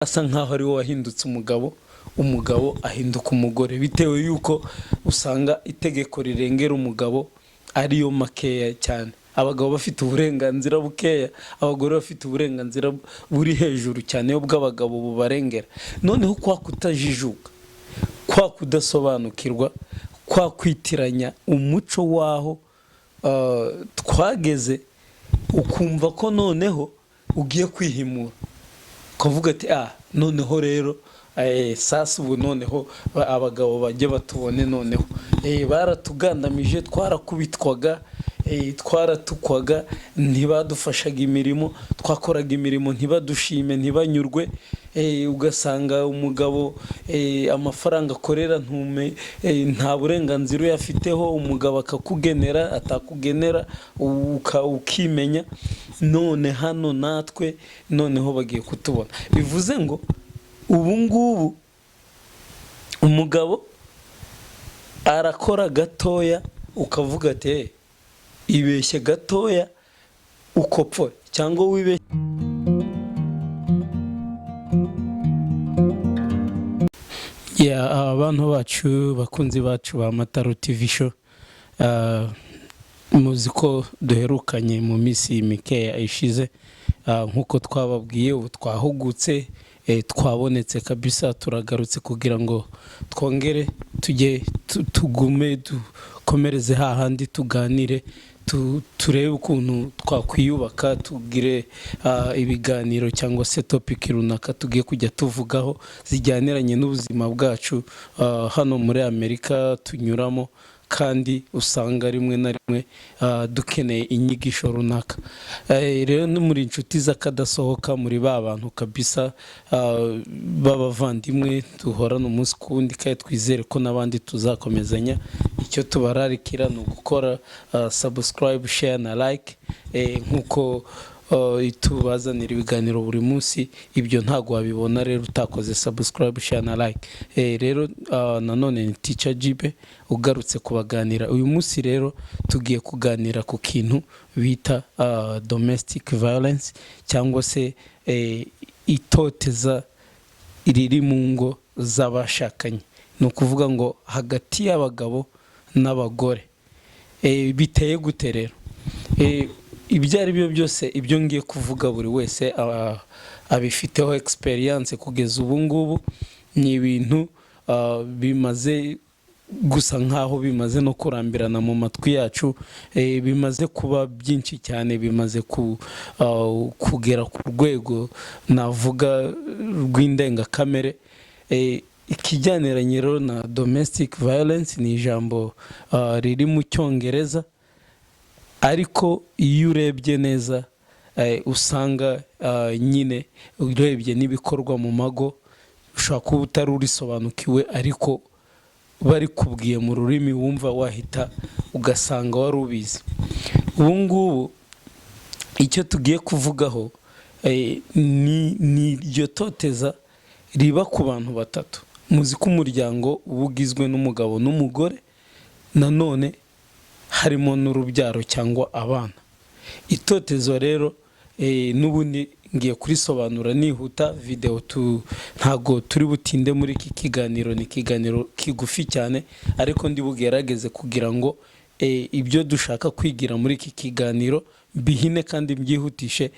Asa nkaho ari we wahindutse umugabo, umugabo ahinduka umugore, bitewe yuko usanga itegeko rirengera umugabo ariyo makeya cyane. Abagabo bafite uburenganzira bukeya, abagore bafite uburenganzira buri hejuru cyane bw'abagabo bubarengera. Noneho kwa kutajijuka, kwa kudasobanukirwa, kwa kwitiranya umuco w'aho twageze, ukumva ko noneho ugiye kwihimura, ukavuga ati: "Ah, noneho rero sasa ubu noneho abagabo bajye batubone." Noneho baratugandamije, twarakubitwaga, twaratukwaga, ntibadufashaga imirimo, twakoraga imirimo ntibadushime, ntibanyurwe. Ugasanga umugabo amafaranga akorera ntume nta burenganzira uyafiteho. Umugabo akakugenera, atakugenera ukimenya. None hano natwe noneho bagiye kutubona. Bivuze ngo ubu ngubu umugabo arakora gatoya, ukavuga ati: "Ibeshye gatoya ukopfore cyangwa wibeshye." Yeah, abantu bacu, bakunzi bacu ba Mataro TV Show, muzi ko duherukanye mu minsi mikeya ishize. Nk'uko twababwiye, ubu twahugutse, twabonetse kabisa, turagarutse kugira ngo twongere tujye tugume dukomereze hahandi, tuganire, turebe ukuntu twakwiyubaka, tugire ibiganiro cyangwa se topic runaka tugiye kujya tuvugaho zijyaniranye n'ubuzima bwacu hano muri Amerika tunyuramo, kandi usanga rimwe na rimwe dukeneye inyigisho runaka. Rero no muri inshuti z'akadasohoka, muri ba bantu kabisa b'abavandimwe duhorana umunsi ku wundi, kandi twizere ko n'abandi tuzakomezanya. Icyo tubararikira ni ugukora subscribe, share na like. Nk'uko tubazanira ibiganiro buri munsi, ibyo ntabwo wabibona rero utakoze subscribe, share na like. Rero nanone ni Teacher Jibe ugarutse kubaganira uyu munsi. Rero tugiye kuganira ku kintu bita domestic violence, cyangwa se itoteza riri mu ngo z'abashakanye, ni ukuvuga ngo hagati y'abagabo n'abagore. Biteye gute rero? Ibyo ari byo byose, ibyo ngiye kuvuga buri wese abifiteho experience kugeza ubu ngubu. Ni ibintu bimaze gusa nkaho bimaze no kurambirana mu matwi yacu, bimaze kuba byinshi cyane, bimaze kugera ku rwego navuga rw'indengakamere. Ikijyaniranye rero na domestic violence ni ijambo riri mu Cyongereza, ariko iyo urebye neza usanga nyine urebye n'ibikorwa mu mago, ushobora kuba utari urisobanukiwe, ariko barikubwiye mu rurimi wumva wahita ugasanga wari ubizi. Ubu ngubu icyo tugiye kuvugaho ni iryo toteza riba ku bantu batatu. Muzi ko umuryango uba ugizwe n'umugabo n'umugore, nanone harimo n'urubyaro cyangwa abana. Itotezo rero n'ubundi ngiye kurisobanura nihuta. Videwo ntabwo turi butinde muri iki kiganiro, ni ikiganiro kigufi cyane, ariko ndi bugerageze kugira ngo ibyo dushaka kwigira muri iki kiganiro bihine kandi byihutishe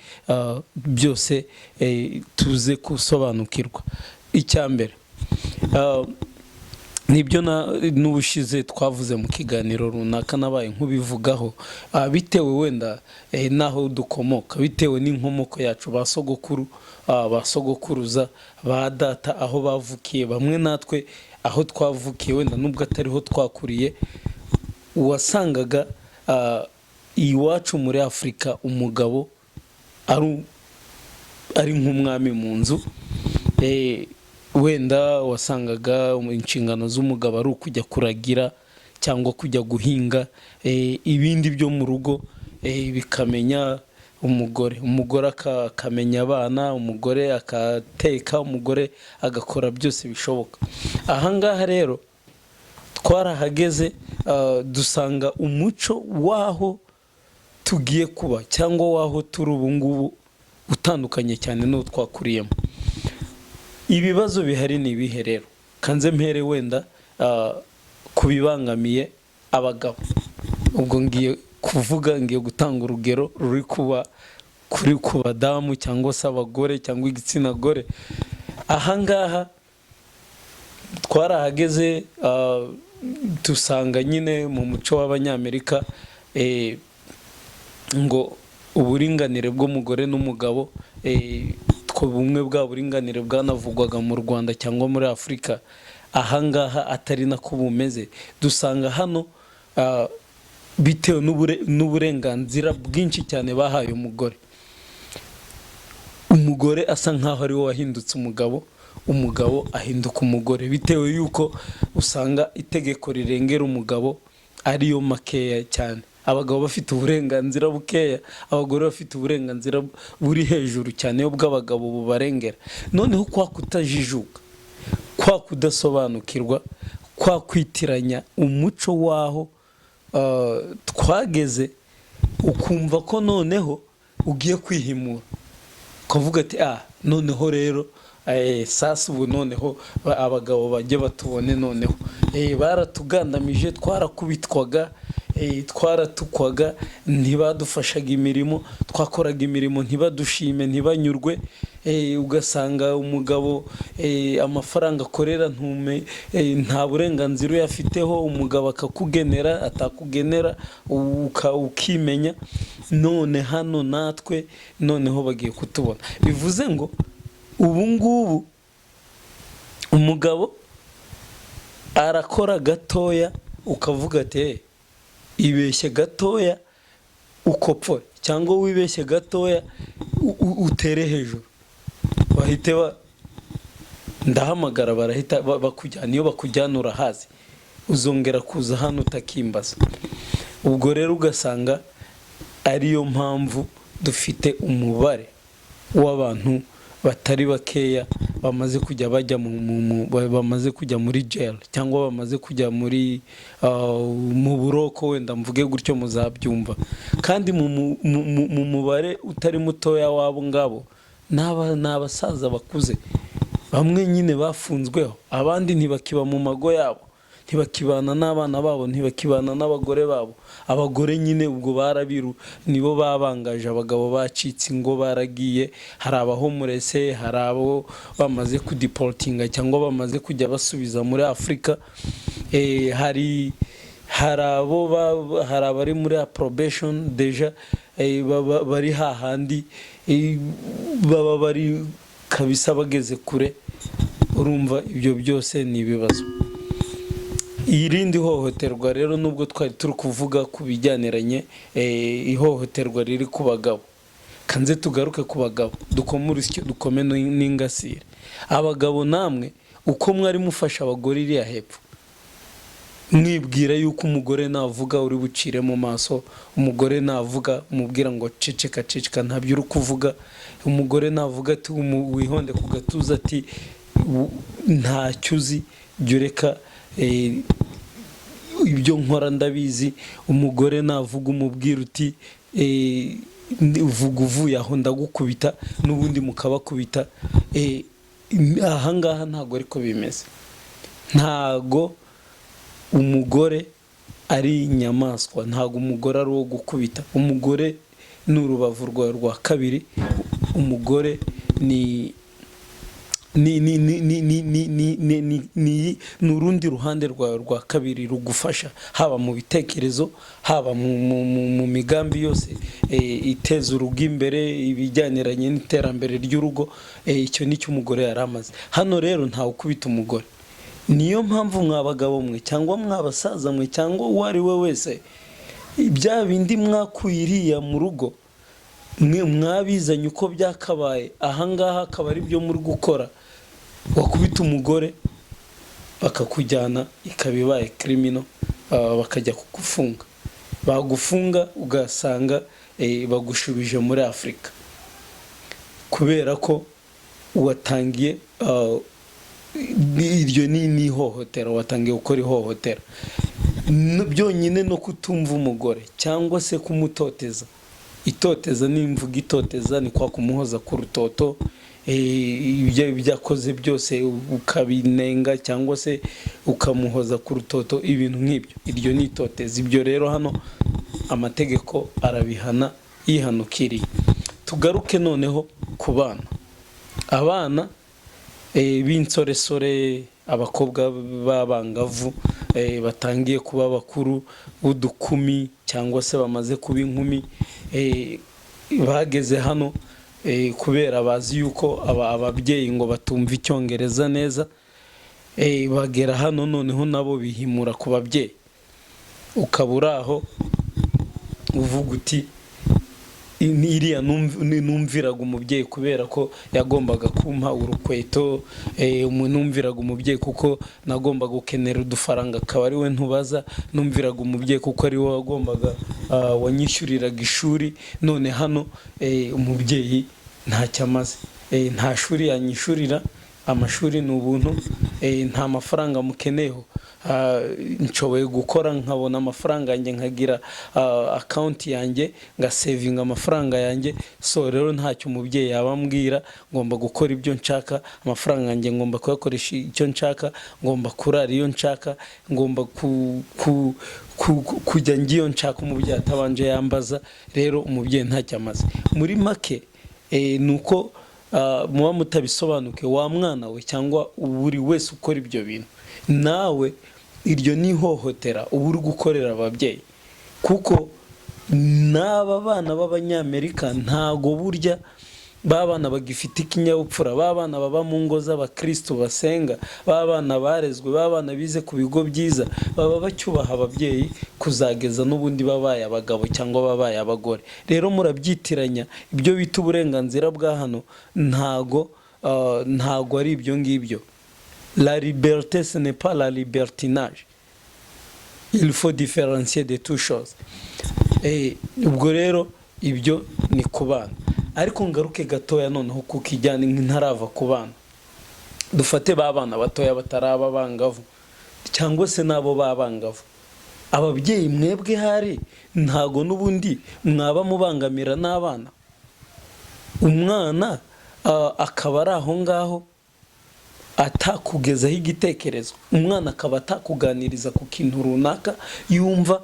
byose, tuze gusobanukirwa. Icya mbere nibyo n'ubushize twavuze mu kiganiro runaka, nabaye nk'ubivugaho, bitewe wenda n'aho dukomoka, bitewe n'inkomoko yacu, ba sogokuru, ba sogokuruza, ba data, aho bavukiye, bamwe natwe aho twavukiye, wenda nubwo atariho twakuriye, wasangaga iwacu muri Afurika umugabo ari nk'umwami mu nzu. Wenda wasangaga inshingano z'umugabo ari ukujya kuragira cyangwa kujya guhinga, ibindi byo mu rugo bikamenya umugore, umugore akamenya abana, umugore agateka, umugore agakora byose bishoboka. Ahangaha rero twarahageze, dusanga umuco w'aho tugiye kuba cyangwa w'aho turi ubu ngubu utandukanye cyane n'uwo twakuriyemo. Ibibazo bihari ni ibihe rero? Kanze mpere wenda ku bibangamiye abagabo. Ubwo ngiye kuvuga, ngiye gutanga urugero ruri kuba kuri ku badamu cyangwa se abagore cyangwa igitsina gore. Ahangaha twarahageze, dusanga nyine mu muco w'Abanyamerika ngo uburinganire bw'umugore n'umugabo, two bumwe bwa buringanire bwanavugwaga mu Rwanda cyangwa muri Afurika, ahangaha atari nako bumeze. Dusanga hano bitewe n'uburenganzira bwinshi cyane bahaye umugore, umugore asa nkaho ari we wahindutse umugabo, umugabo ahinduka umugore, bitewe y'uko usanga itegeko rirengera umugabo ariyo makeya cyane. Abagabo bafite uburenganzira bukeya, abagore bafite uburenganzira buri hejuru cyane bw'abagabo bubarengera. Noneho kwa kutajijuka, kwa kudasobanukirwa, kwa kwitiranya umuco w'aho twageze, ukumva ko noneho ugiye kwihimura, ukavuga ati: "Ah, noneho rero sasa ubu noneho abagabo bajye batubone." Noneho baratugandamije, twarakubitwaga, twaratukwaga, ntibadufashaga imirimo, twakoraga imirimo ntibadushime, ntibanyurwe. Ugasanga umugabo amafaranga akorera ntume nta burenganzira uyafiteho, umugabo akakugenera, atakugenera ukimenya. None hano natwe noneho bagiye kutubona. Bivuze ngo ubu ngubu umugabo arakora gatoya, ukavuga ati: "Eh, ibeshye gatoya ukopfore, cyangwa wibeshye gatoya utere hejuru, bahite ba ndahamagara, barahita bakujyana. Iyo bakujyana urahazi, uzongera kuza hano utakimbaza." Ubwo rero ugasanga ariyo mpamvu dufite umubare w'abantu batari bakeya bamaze kujya bajya bamaze kujya muri jail cyangwa bamaze kujya muri mu buroko, wenda mvuge gutyo muzabyumva. Kandi mu mubare utari mutoya w'abo ngabo ni abasaza bakuze. Bamwe nyine bafunzweho, abandi ntibakiba mu mago yabo, ntibakibana n'abana babo, ntibakibana n'abagore babo. Abagore nyine ubwo barabiru, nibo babangaje abagabo, bacitse ingo, baragiye. Hari aba homeless, hari abo bamaze kudeportinga cyangwa bamaze kujya basubiza muri Afurika. Hari abo hari abari muri probation déjà, bari hahandi, baba bari kabisa bageze kure. Urumva ibyo byose ni ibibazo. Irindi hohoterwa rero, nubwo twari turi kuvuga ku bijyaniranye ihohoterwa riri ku bagabo, kanze tugaruke ku bagabo, dukome urusyo, dukome n'ingasire. Abagabo namwe, uko mwari mufasha abagore iriya hepfo, mwibwira yuko umugore navuga uri bucire mu maso, umugore navuga umubwira ngo: "Ceceka, ceceka, ntabyo uri kuvuga." Umugore navuga ati wihonde ku gatuza, ati: "Ntacyo uzi, jya ureka, ibyo nkora ndabizi." Umugore navuga umubwira uti: "Vuga uvuye aho ndagukubita." N'ubundi mukabakubita. Ahangaha ntabwo ariko bimeze. Ntago umugore ari inyamaswa, ntabwo umugore ari uwo gukubita. Umugore ni urubavu rwawe rwa kabiri. Umugore ni urundi ruhande rwawe rwa kabiri rugufasha, haba mu bitekerezo, haba mu migambi yose iteza urugo imbere, ibijyaniranye n'iterambere ry'urugo. Icyo ni cyo umugore yari amaze. Hano rero ntawe ukubita umugore. Niyo mpamvu mwa bagabo mwe, cyangwa mwa basaza mwe, cyangwa uwo ari we wese, bya bindi mwakuye iriya mu rugo mwe mwabizanye uko byakabaye, ahangaha akaba ari byo muri gukora. Wakubita umugore bakakujyana, ikaba ibaye criminal, bakajya kugufunga. Bagufunga ugasanga bagushubije muri Afurika kubera ko watangiye iryo ni ihohotera, watangiye gukora ihohotera. Byonyine no kutumva umugore cyangwa se kumutoteza. Itoteza, nimvuga itoteza, ni kwa kumuhoza ku rutoto. ibyo akoze byose ukabinenga cyangwa se ukamuhoza ku rutoto, ibintu nk'ibyo. Iryo ni itoteza. Ibyo rero hano amategeko arabihana yihanukiriye. Tugaruke noneho ku bana, abana b'insoresore, abakobwa b'abangavu batangiye kuba bakuru, b'udukumi cyangwa se bamaze kuba inkumi, bageze hano kubera bazi yuko ababyeyi ngo batumva Icyongereza neza. Bagera hano noneho nabo bihimura ku babyeyi. Ukaba uri aho uvuga uti: "Iriya numviraga umubyeyi kubera ko yagombaga kumpa urukweto, numviraga umubyeyi kuko nagombaga gukenera udufaranga akaba ari we ntubaza, numviraga umubyeyi kuko ari we wagombaga wanyishyuriraga ishuri. None hano umubyeyi ntacyo amaze, nta shuri yanyishyurira, amashuri ni ubuntu, nta mafaranga mukeneyeho. Nshoboye gukora nkabona amafaranga yanjye, nkagira account yanjye, ngasevinga amafaranga yanjye. So rero ntacyo umubyeyi yaba ambwira, ngomba gukora ibyo nshaka, amafaranga yanjye ngomba kuyakoresha icyo nshaka, ngomba kurara iyo nshaka, ngomba kujya ngiyo nshaka umubyeyi atabanje yambaza. Rero umubyeyi ntacyo amaze." Muri make ni uko muba mutabisobanukiwe. Wa mwana we cyangwa buri wese ukora ibyo bintu, nawe iryo ni ihohotera uba uri gukorera ababyeyi, kuko n'aba bana b'Abanyamerika ntago burya ba bana bagifite ikinyabupfura, ba bana baba mu ngo z'abakristo basenga, ba bana barezwe, ba bana bize ku bigo byiza, baba bacyubaha ababyeyi kuzageza n'ubundi babaye abagabo cyangwa babaye abagore. Rero murabyitiranya. Ibyo bita uburenganzira bwa hano ntago ari ibyo ngibyo. La liberté, ce n'est pas la libertinage, il faut différencier de tout choses. Ubwo rero ibyo ni ku bana, ariko ngaruke gatoya noneho kuko ijyana ntarava ku bana. Dufate ba bana batoya bataraba abangavu cyangwa se n'abo b'abangavu. Ababyeyi mwebwe hari ntago n'ubundi mwaba mubangamira n'abana? Umwana akaba ari aho ngaho atakugezaho igitekerezo, umwana akaba atakuganiriza ku kintu runaka yumva,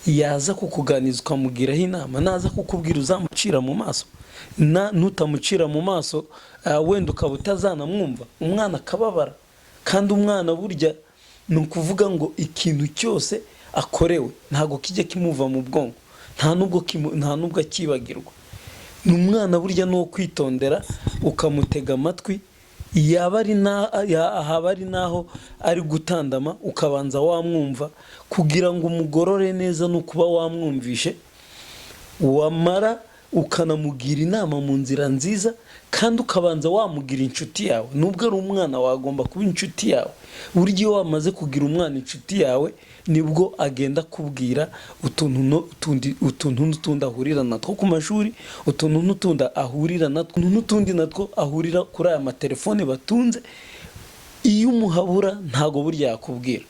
yaza kukuganiriza ukamugiraho inama, naza kukubwira uzamucira mu maso, nutamucira mu maso wenda ukaba utazanamwumva, umwana akababara. Kandi umwana burya ni ukuvuga ngo ikintu cyose akorewe ntabwo kijya kimuva mu bwonko, nta nubwo akibagirwa. Ni umwana burya ni uwo kwitondera, ukamutega amatwi, yaba ari haba ari n'aho ari gutandama ukabanza wamwumva kugira ngo umugorore neza. Ni ukuba wamwumvishe, wamara ukanamugira inama mu nzira nziza, kandi ukabanza wamugira inshuti yawe. Nubwo ari umwana, wagomba kuba inshuti yawe. Burya iyo wamaze kugira umwana inshuti yawe, nibwo agenda akubwira utuntu utuntu n'utundi ahurira natwo ku mashuri, utuntu n'utundi ahurira natwo n'utundi natwo ahurira kuri aya matelefone batunze. Iyo umuhabura ntabwo burya yakubwira.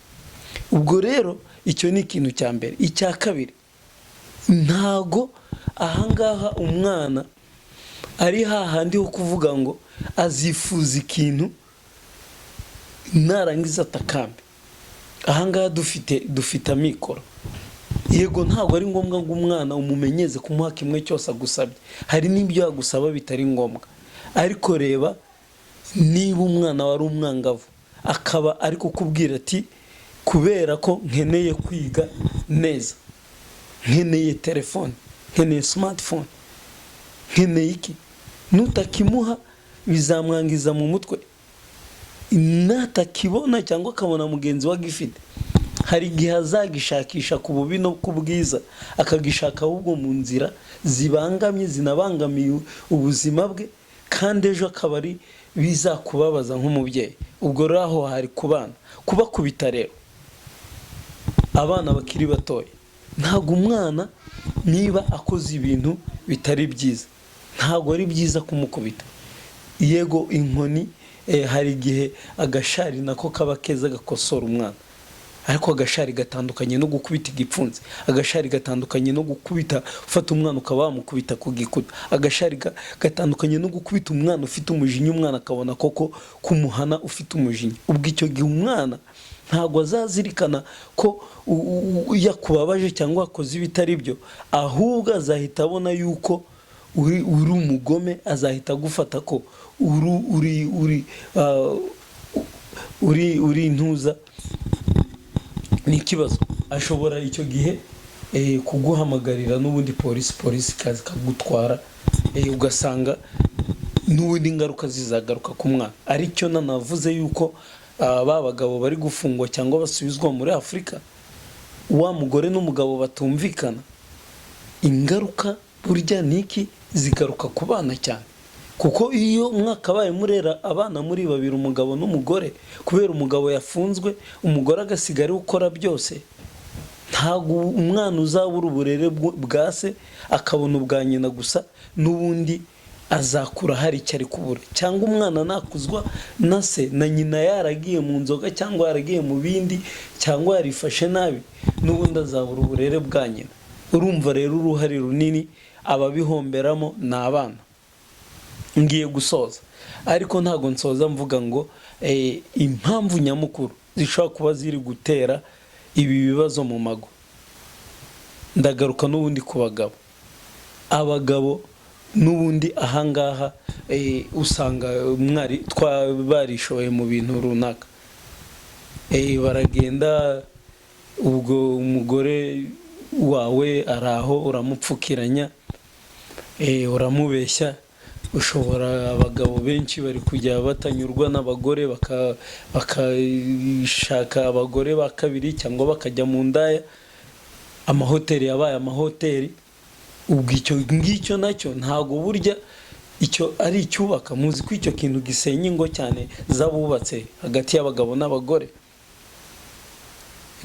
Ubwo rero icyo ni ikintu cya mbere. Icya kabiri, ntago ahangaha umwana ari hahandi ho kuvuga ngo azifuza ikintu narangiza atakambe. Ahangaha dufite amikoro. Yego, ntabwo ari ngombwa ngo umwana umumenyeze kumuha kimwe cyose agusabye, hari n'ibyo yagusaba bitari ngombwa. Ariko reba, niba umwana wari umwangavu akaba ari kukubwira ati: "Kubera ko nkeneye kwiga neza, nkeneye telefone, nkeneye smartphone, nkeneye iki", nutakimuha bizamwangiza mu mutwe. Natakibona cyangwa akabona mugenzi we agifite, hari igihe azagishakisha ku bubi no ku bwiza, akagishaka ahubwo mu nzira zibangamye, zinabangamiye ubuzima bwe, kandi ejo akaba ari bizakubabaza nk'umubyeyi. Ubwo rero aho hari ku bana. Kubakubita rero abana bakiri batoya, ntabwo umwana niba akoze ibintu bitari byiza, ntabwo ari byiza kumukubita. Yego, inkoni hari igihe agashari nako kaba keza gakosora umwana. Ariko agashari gatandukanye no gukubita igipfunsi. Agashari gatandukanye no gukubita, ufata umwana ukaba wamukubita ku gikuta. Agashari gatandukanye no gukubita umwana ufite umujinya, umwana akabona koko kumuhana ufite umujinya. Ubwo icyo gihe umwana ntabwo azazirikana ko yakubabaje cyangwa wakoze ibitari byo, ahubwo azahita abona yuko uri umugome, azahita agufata ko uri uri uri ah, uri uri intuza. Ni ikibazo. Ashobora icyo gihe kuguhamagarira n'ubundi polisi, polisi ikaza ikagutwara, ugasanga n'ubundi ingaruka zizagaruka ku mwana. Aricyo nanavuze yuko ba bagabo bari gufungwa cyangwa basubizwa muri Afurika, wa mugore n'umugabo batumvikana, ingaruka burya niki zigaruka ku bana cyane, kuko iyo mwakabaye murera abana muri babiri, umugabo n'umugore, kubera umugabo yafunzwe, umugore agasigara ari ukora byose, ntabwo umwana uzabura uburere bwa se, akabona ubwa nyina gusa, n'ubundi azakura hari icyo ari kubura. Cyangwa umwana nakuzwa na se na nyina yaragiye mu nzoga, cyangwa yaragiye mu bindi, cyangwa yarifashe nabi, n'ubundi azabura uburere bwa nyina. Urumva rero uruhare runini ababihomberamo ni abana. Ngiye gusoza, ariko ntabwo nsoza mvuga ngo impamvu nyamukuru zishobora kuba ziri gutera ibi bibazo mu mago. Ndagaruka n'ubundi ku bagabo. Abagabo n'ubundi ahangaha usanga mwari barishoye mu bintu runaka, baragenda, ubwo umugore wawe ari aho, uramupfukiranya, uramubeshya. Ushobora, abagabo benshi bari kujya batanyurwa n'abagore, bakashaka abagore ba kabiri cyangwa bakajya mu ndaya. Amahoteli yabaye amahoteli. Ubwo icyo ngicyo nacyo ntabwo burya icyo ari icyubaka. Muzi ko icyo kintu gisenya ingo cyane z'abubatse, hagati y'abagabo n'abagore.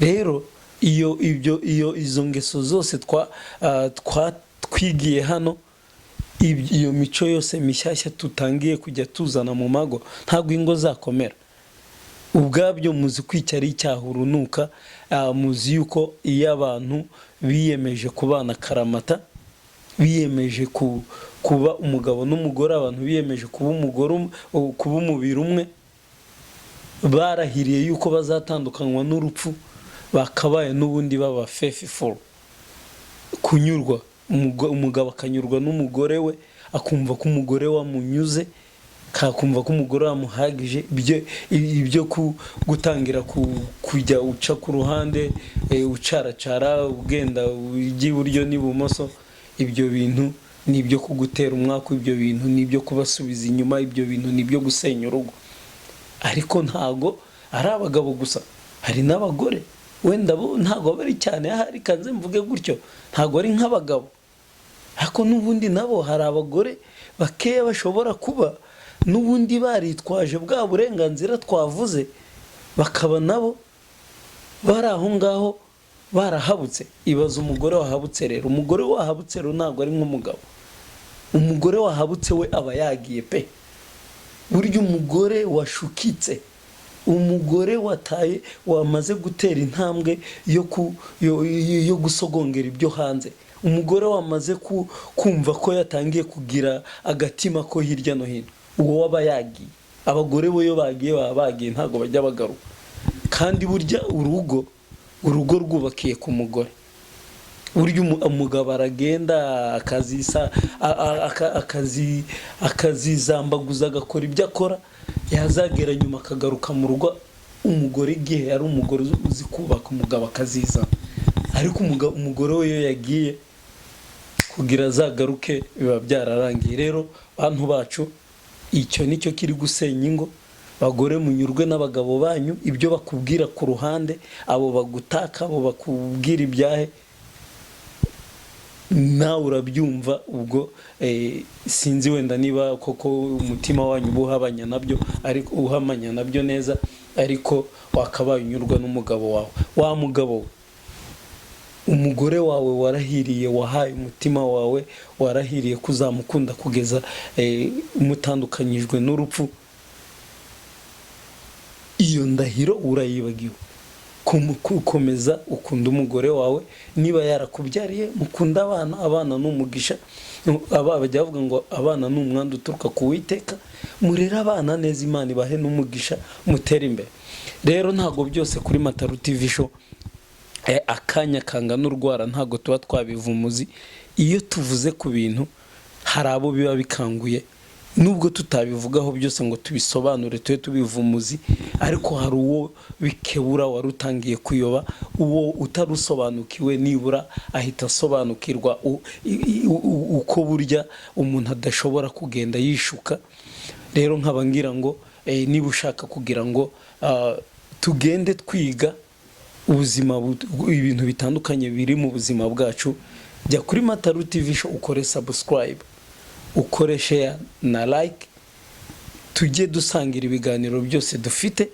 Rero iyo ibyo iyo izo ngeso zose twigiye hano, iyo mico yose mishyashya tutangiye kujya tuzana mu mago, ntabwo ingo zakomera. Ubwabyo muzi ko icyo ari icyaha urunuka. Muzi yuko iyo abantu biyemeje kubana akaramata, biyemeje kuba umugabo n'umugore, abantu biyemeje kuba umugore kuba umubiri umwe, barahiriye yuko bazatandukanywa n'urupfu, bakabaye n'ubundi baba faithful, kunyurwa. Umugabo akanyurwa n'umugore we, akumva ko umugore we amunyuze, akumva ko umugore we amuhagije. Ibyo gutangira kujya uca ku ruhande, ucaracara, ugenda ujya iburyo n'ibumoso, ibyo bintu ni ibyo kugutera umwaku, ibyo bintu ni ibyo kubasubiza inyuma, ibyo bintu ni ibyo gusenya urugo. Ariko ntago ari abagabo gusa, hari n'abagore. Wenda bo ntago bari cyane ahari, kanze mvuge gutyo, ntago ari nk'abagabo, ariko n'ubundi nabo hari abagore bakeya bashobora kuba n'ubundi baritwaje bwa burenganzira twavuze, bakaba nabo bari aho ngaho barahabutse. Ibaza umugore wahabutse rero. Umugore wahabutse rero ntabwo ari nk'umugabo. Umugore wahabutse we aba yagiye pe. Burya umugore washukitse, umugore wataye, wamaze gutera intambwe yo gusogongera ibyo hanze, umugore wamaze kumva ko yatangiye kugira agatima ko hirya no hino, uwo waba yagiye. Abagore bo iyo bagiye baba bagiye, ntabwo bajya bagaruka. Kandi burya urugo rwubakiye ku mugore. Burya umugabo aragenda akazisa akazizambaguza, agakora ibyo akora, yazagera nyuma akagaruka mu rugo. Umugore igihe yari umugore uzi kubaka, umugabo akazizana. Ariko umugore we iyo yagiye, kugira azagaruke biba byararangiye. Rero bantu bacu, icyo nicyo kiri gusenya ingo. Bagore, munyurwe n'abagabo banyu. Ibyo bakubwira ku ruhande, abo bagutaka, abo bakubwira ibyahe, nawe urabyumva. Ubwo sinzi wenda niba koko umutima wanyu uba uhabanya nabyo, ariko uhamanya nabyo neza, ariko wakabaye unyurwa n'umugabo wawe. Wa mugabo we, umugore wawe warahiriye, wahaye umutima wawe, warahiriye ko uzamukunda kugeza mutandukanyijwe n'urupfu, iyo ndahiro urayibagiwe. Komeza ukunda umugore wawe, niba yarakubyariye mukunde abana. Abana ni umugisha. Bajya bavuga ngo abana ni umwanda uturuka ku Witeka. Murere abana neza, Imana ibahe n'umugisha, mutere imbere. Rero ntabwo byose kuri Mataru TV Show, akanya kangana urwara ntabwo tuba twabivumuzi. Iyo tuvuze ku bintu, hari abo biba bikanguye, nubwo tutabivugaho byose ngo tubisobanure, tube tubivumuzi, ariko hari uwo bikebura wari utangiye kuyoba, uwo utarusobanukiwe nibura ahita asobanukirwa uko burya umuntu adashobora kugenda yishuka. Rero nkaba ngira ngo niba ushaka kugira ngo tugende twiga ubuzima, ibintu bitandukanye biri mu buzima bwacu, jya kuri Mataru TV Show, ukore subscribe, ukore share na like, tujye dusangira ibiganiro byose dufite.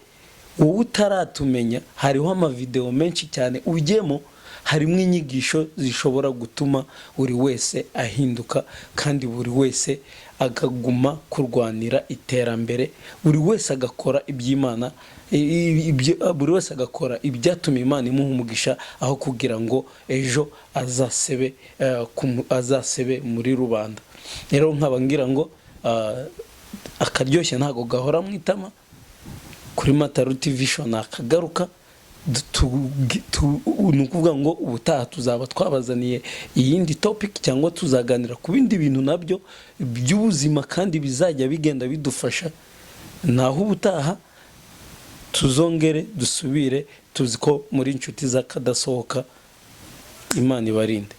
Wowe utaratumenya, hariho amavideo menshi cyane, ujyemo, harimo inyigisho zishobora gutuma buri wese ahinduka, kandi buri wese akaguma kurwanira iterambere, buri wese agakora iby'Imana, buri wese agakora ibyatuma Imana imuha umugisha, aho kugira ngo ejo azasebe muri rubanda. Rero nkaba ngira ngo akaryoshye ntabwo gahora mu itama. Kuri Mataru TV Show nakagaruka. Ni ukuvuga ngo ubutaha tuzaba twabazaniye iyindi topic, cyangwa tuzaganira ku bindi bintu nabyo by'ubuzima, kandi bizajya bigenda bidufasha. Naho ubutaha tuzongere dusubire. Tuzi ko muri inshuti z'akadasohoka. Imana ibarinde.